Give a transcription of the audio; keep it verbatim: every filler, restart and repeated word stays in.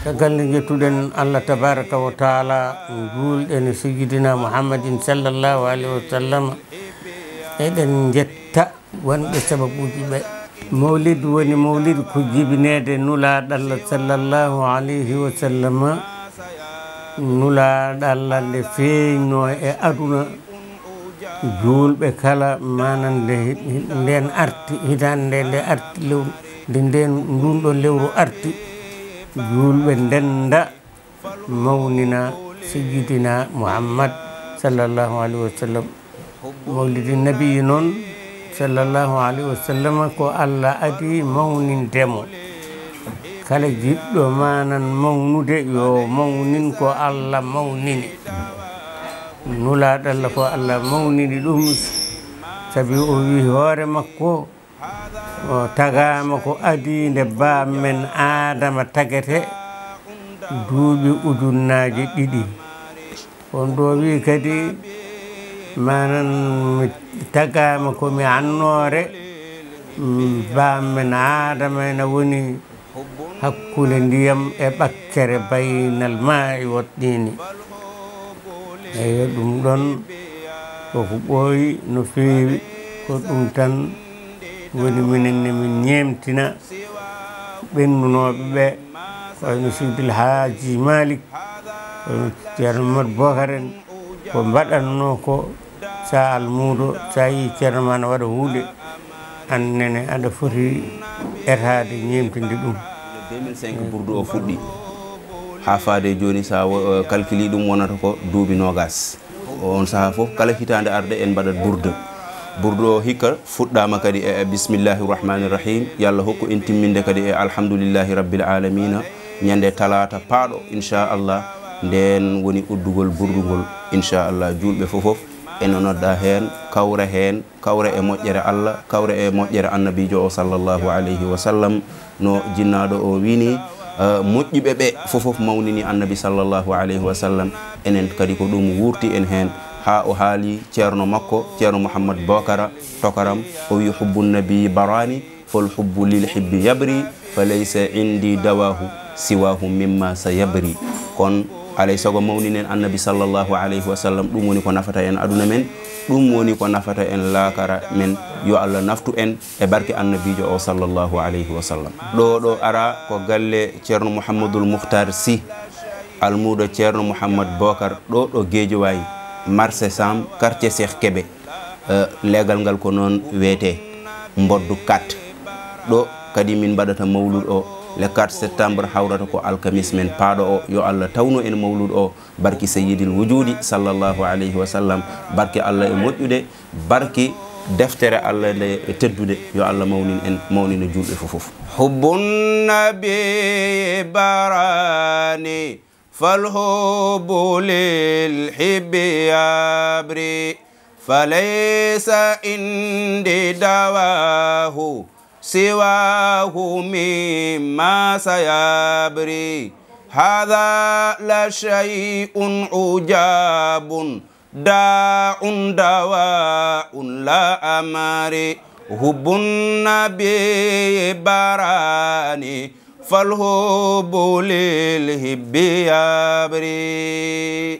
Caggal nde njettuɗen Allah tabaraka wa taala, njuulɗen e sayyidina Muhammadin sallallahu alaihi wa sallam, eɗen njetta wonɓe sababuji ɓe. Mawlid woni mawlid ko jibineede Nulaaɗo Allah sallallahu alaihi wa sallam. Nulaaɗo Allah nde feeñno e aduna, juulɓe kala, manan nde nden arti, hitaande nde arti lewru, nde nden ndun ɗon lewru arti, juulɓe ndenda mawnina Sayyidina Muhammad sallallahu alaihi wa sallam. Mawlidi Nabi noon sallallahu alaihi wa sallam ko Allah adi mawninde mo. Kala jiɗɗo manan mawnude yo mawnin ko Allah mawnini. Nulaaɗo Allah ko Allah mawnini ɗum, sabi o wi hoore makko, o tagaama ko adii nde baam men Aadama tagete duuɓi ujunnaaji ɗiɗi. On ɗo wi kadi, manan mi tagaama ko mi annoore, mm, baam men Aadama ena woni hakkunde ndiyam e ɓakkere, baynal maa'i wa tiini. Eyo, ɗum ɗon koko ɓooyi no feewi, ko ɗum tan woni minen ne min ñeemtina ɓennunooɓe ɓe, ko wayno Seydil Haaji Malik, ko wayno Ceerno Mamadu Bokar en, ko mbaɗatnoo ko, sa almuudo, sa yii ceerno ma na waɗa huunde, aan nene aɗa foti etaade ñeemtinde ɗum. Deux mille cinq burdu o fuɗɗi haa faade jooni, sa wo-, calculi ɗum wonata ko duuɓi noogas. On sahaa fof, kala hitaande arde en mbaɗat burdu. Burdu o hikka fuɗɗaama kadi e, e bismillahi rahmani rahim. Yo Allah hokku en timminde kadi e alhamdulillahi rabbil alamina. Ñande talaata paaɗo, inchallah, nden woni uddugol burdu ngol. Inchallah, juulɓe fof fof ene nodda heen, kawra heen, kawra e moƴƴere Allah, kawra e moƴƴere Annabiijo o sallallahu alayhi wa sallam. No jinnaaɗo o wini, eh, moƴƴuɓe ɓe fof fof mawnini Annabi sallallahu alayhi wa sallam. Enen kadi ko ɗum wuurti en heen, haa o haali ceerno makko, ceerno Mouhammad Bokara Tokaram, o wi: "Hubbu nabi barani, fal hubbu lil hibbi yabri, fa laysa indi dawahu siwahu mimma sa yabri." Kon alay sago mawninen Annabi sallallahu alayhi wa sallam, ɗum woni ko nafata en aduna men, ɗum woni ko nafata en laakara men. Yo Allah naftu en e barke Annabiijo o sallallahu alayhi wa sallam. Ɗo, ɗo ara ko galle Ceerno Mouhamadul Mukhtar Sy, almuudo Ceerno Mouhammad Bokar, ɗo, ɗo Guédiawaye, marché Sam, quartier Cheikh Kébé. Eh, leegal ngal ko noon wiyetee, Mboddu quatre. Ɗo kadi min mbaɗata mawlud o, le quatre septembre, hawrata ko alkamis men paaɗo o. Yo Allah tawnu en mawlud o, barki Sayyidil Wujudi sallallahu alayhi wa sallam, barke Allah e moƴƴude, barki deftere Allah nde e teddude. Yo Allah mawnin en, mawnina juulɓe fof fof. Hubbu nabi barani, fal hubbu lil hibbi yabri, fa laysa indi dawahu siwahu mimma sa yabri. Hadha la shay'un ujabun, da'un dawa'un la amri. Hubbu nabi barani, fal hubbu lil hibbi yabri.